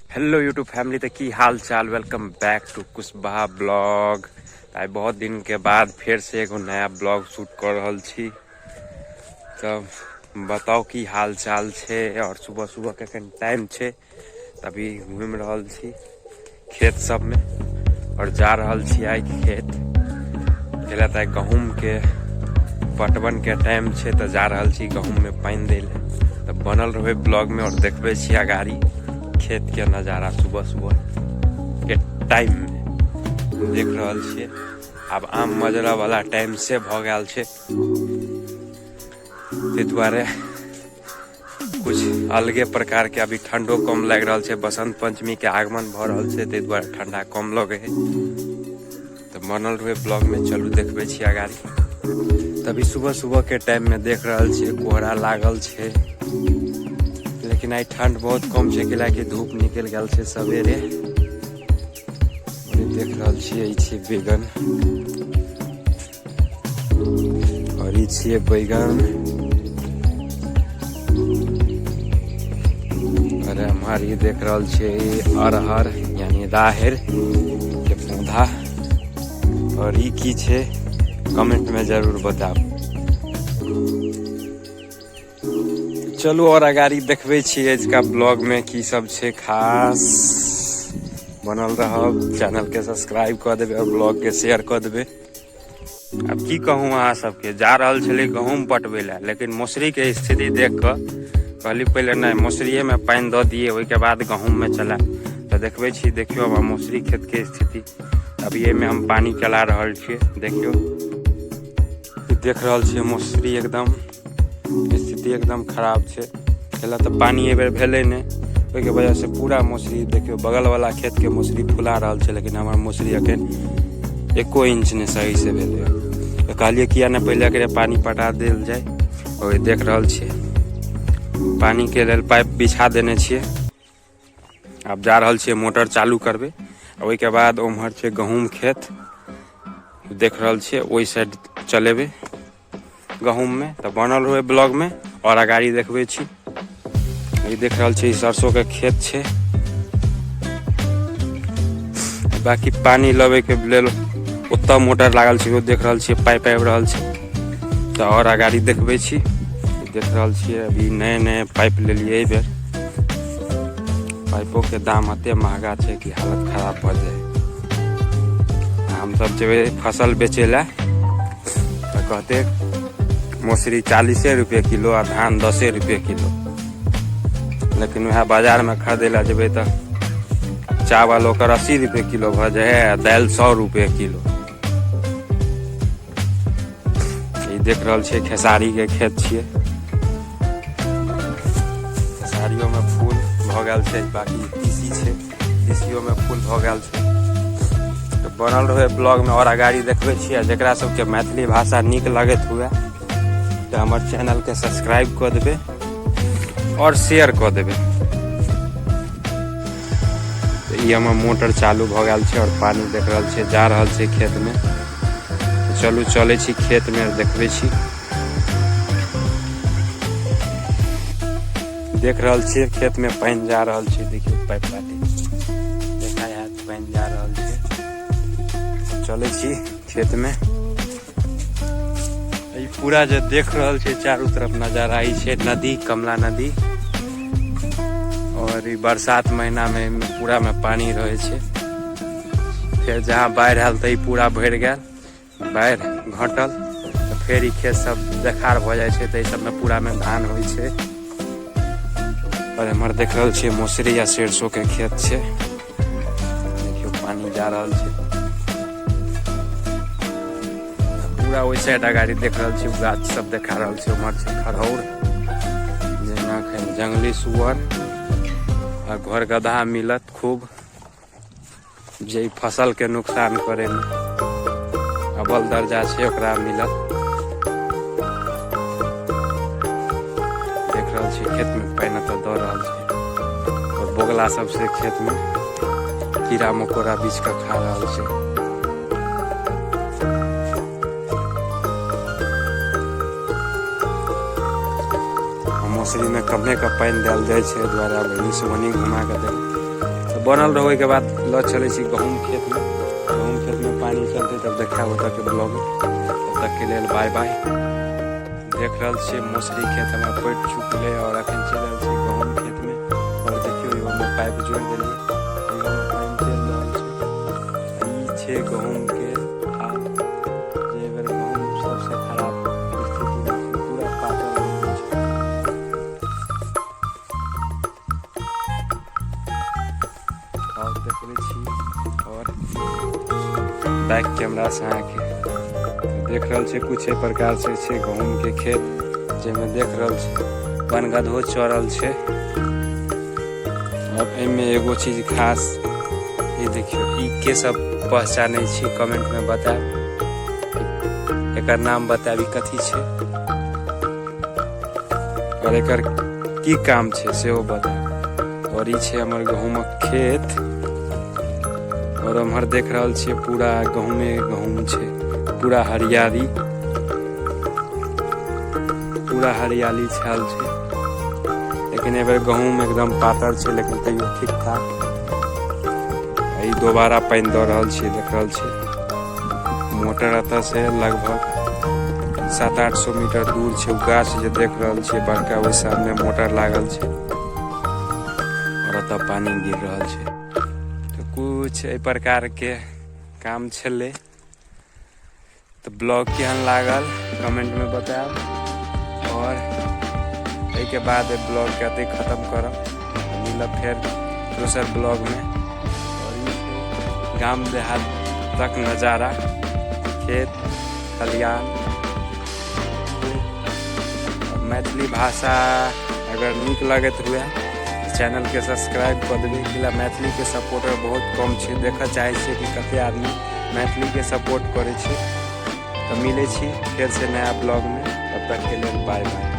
Hello YouTube family, तऽ की हाल चाल? Welcome back to Kushwaha blog. आइ बहुत दिन के बाद फेर से एगो नया ब्लॉग शूट कर रहल छी। तब बताउ की हाल चाल छै? और सुबह सुबह के एखन टाइम छै, अभी घूमि रहल छी खेत सबमे और जा रहल छी आइ खेत। पहिले तऽ गहूँम के पटवन के टाइम छै, तऽ जा रहल छी गहूँम में पानि दै लए। तऽ बनल रहबै ब्लॉग में और देखबै छी अगाड़ी खेत के नजारा। सुबह सुबह के टाइम में देख रहल छियै, आब आम मजरा वाला टाइम से भऽ गेल छै, ताहि दुआरे कुछ अलगे प्रकार के अभी ठंडो कम लागि रहल छै। बसंत पंचमी के आगमन भऽ रहल छै, ताहि दुआरे ठंडा कम लगे है। तऽ बनल रहे ब्लॉग में, चलू देखबै छी अगाड़ी। तभी सुबह सुबह के टाइम में देख रहल छियै कोहरा लागल छै, लेकिन आइ ठंड बहुत कम छै, कैलाकि धूप निकलि गेल छै सवेरे। देख रहल छियै, ई छियै बैगन और ई छियै बैगन। और एम्हर ई देख रहल छियै अरहर यानी राहरि के पौधा। और ई की छै, कमेंट में जरूर बताब। चलू और अगाड़ी देखबै छी अजुका ब्लॉग में की सब छै खास। बनल रहब, चैनल के सब्सक्राइब कऽ देबै और ब्लॉग के शेयर कऽ देबै। आब की कहूँ अहाँ सबके, जा रहल छलै गहूँम पटबै लए, लेकिन मौसरी के स्थिति देख कऽ कहली पहिले नहि, मौसरिए में पानि दऽ दिए, ओहिके बाद गहूँम में चला। तऽ देखबै छी, देखियौ हमर मौसरी खेत के स्थिति। अभी एहिमे हम पानि चला रहल छियै। देखियौ, देख रहल छियै मौसरी एकदम स्थिति एकदम खराब छै। पहिले तऽ पानि एहि बेर भेलै नहि, ओहिके वजहसँ पूरा मौसरी देखियौ, बगलवला खेतके मौसरी फुला रहल छै, लेकिन हमर मौसरी एखन एको इंच नहि सहीसँ भेलै। तऽ कहलियै किया नहि पहिले एकरे पानि पटा देल जाय। और देख रहल छियै, पानिके लेल पाइप बिछा देने छियै। आब जा रहल छियै मोटर चालू करबै। ओहिके बाद ओम्हर छै गहूँम खेत, देख रहल छियै, ओहि साइड चलेबै गहूँममे। तऽ बनल हुए ब्लॉगमे और अगाड़ी देखबै छी। ई देख रहल छी सरसों के खेत छै। बाकी पानी लबै के लेल ओतऽ मोटर लागल छै, ओ देख रहल छियै पाइप आबि रहल छै। तऽ और अगाड़ी देखबै छी। देख रहल छियै, अभी नए नए पाइप लेलियै एहि बेर। पाइपो के दाम एते महगा छै कि हालत खराब भऽ जाय। हमसब जेबै फसल बेचै लए तऽ कहते मौसरी 40 रुपये किलो आ धान 10 रुपये किलो, लेकिन वएह बाजारमे खरीदै लए जेबै तऽ चावल ओकर 80 रुपये किलो भऽ जाइ है आ दालि 100 रुपये किलो। ई देख रहल छियै खेसारी के खेत छियै। खेसारियो में फूल भऽ गेल छै। बाकी तीसी छै, तीसियो में फूल भऽ गेल छै। तऽ बनल रहे ब्लॉग में और अगाड़ी देखबै छियै। जकरा सबके मैथिली भाषा नीक लगैत हुए तऽ हमर चैनल के सब्सक्राइब कऽ देबै और शेयर कऽ देबै। तऽ ई हमर मोटर चालू भऽ गेल छै और पानी देख रहल छियै जा रहल छै खेत में। चलू चलै छी खेत में, देखबै छी। देख रहल छियै खेत में पानि जा रहल छै। देखियौ, पाइप बाटे देखा हैत, पानि जा रहल छै। चलै छी खेत में। ई पूरा जे देख रहल छै चारू तरफ नजारा, ई छै नदी, कमला नदी। और ई बरसात महीना में एहिमे पूरा में पानी रहै छै। फेर जहाँ बाढ़ि आयल तऽ ई पूरा भरि गेल, बाढ़ि घटल तऽ फेर ई खेत सब देखार भऽ जाइ छै। तऽ एहि सबमे पूरा में धान होइ छै। और एम्हर देख रहल छियै मौसरी या सरसों के खेत छै। देखियौ, पानी जा रहल छै पूरा। ओहि साइड अगाड़ी देख रहल छी, गाछ सब देखा रहल छै। उम्हर छै खरहौर, जेना एखन जंगली सुअर आ घर गदहा मिलत खूब, जे फसल के नुकसान करे में अव्वल दर्जा छै, ओकरा मिलत। देख रहल छी खेत में पानि एतऽ दऽ रहल छै और बोगला सब से खेत में कीड़ा मकोड़ा बीछ कऽ खा रहल छै। मौसरी में कमे के पानि देल जाइ छै, एहि दुआरे आब एनी से ओनी घुमा कऽ देल। बनल रहू। ओहिके बाद लऽ चलै छी गहूँम खेतमे। गहूँम खेतमे पानि चलतै तब देखायब ओतऽके ब्लॉग। तब तकके लेल बाय बाय। देख रहल छियै मौसरी खेत हमर पटि चुकलै और अखन चलि रहल छी गहूँम खेतमे। और देखियौ इहोमे पाइप जोड़ि देलियै, इहोमे पानि चलि रहल छै। ई छै गहूँमके हाल, जे एहि बेर गहूँम सबसँ खराब स्थितिमे छै, पूरा पाकल गहूँम छै। और देखबै छी और बैक कैमरा से अहाँके देख रहल छै कुछ एहि प्रकार से छै गहूँम के खेत, जाहिमे देख रहल छै बनगदहो चढ़ल छै। और एहिमे एगो चीज खास ई देखियौ, ई के सब पहचानै छी कमेंट में बतायब, एकर नाम बतायब ई कथी छै और एकर की काम छै सेहो बतायब। और ई छै हमर गहूँमक खेत और उम्हर देख रहल छियै पूरा गहूँमे गहूँम छै, पूरा हरियाली, पूरा हरियाली छायल छै। लेकिन एहि बेर गहूँम एकदम पातर छै, लेकिन तैयो ठीक ठाक। ई दोबारा पानि दऽ रहल छियै, देख रहल छियै मोटर एतऽ से लगभग 700-800 मीटर दूर छै। ओ गाछ जे देख रहल छियै बड़का, ओहि सामने मोटर लागल छै और एतऽ पानि गिर रहल छै। तऽ कुछ एहि प्रकार के काम छलै। तऽ ब्लॉग केहन लागल कमेंट में बतायब और एहिके बाद एहि ब्लॉग के अतै खत्म करब, मिलब फेर दोसर ब्लॉग में। और ई छै गाम देहात तक नजारा, खेत खलिहान। मैथिली भाषा अगर नीक लगैत हुए चैनल के सब्सक्राइब कऽ देबै, किला मैथिली के सपोर्टर बहुत कम छै। देखऽ चाहै छियै कि कते आदमी मैथिली के सपोर्ट करै छै। तऽ मिलै छी फेर से नया ब्लॉग में, तब तक के लेल बाय बाय।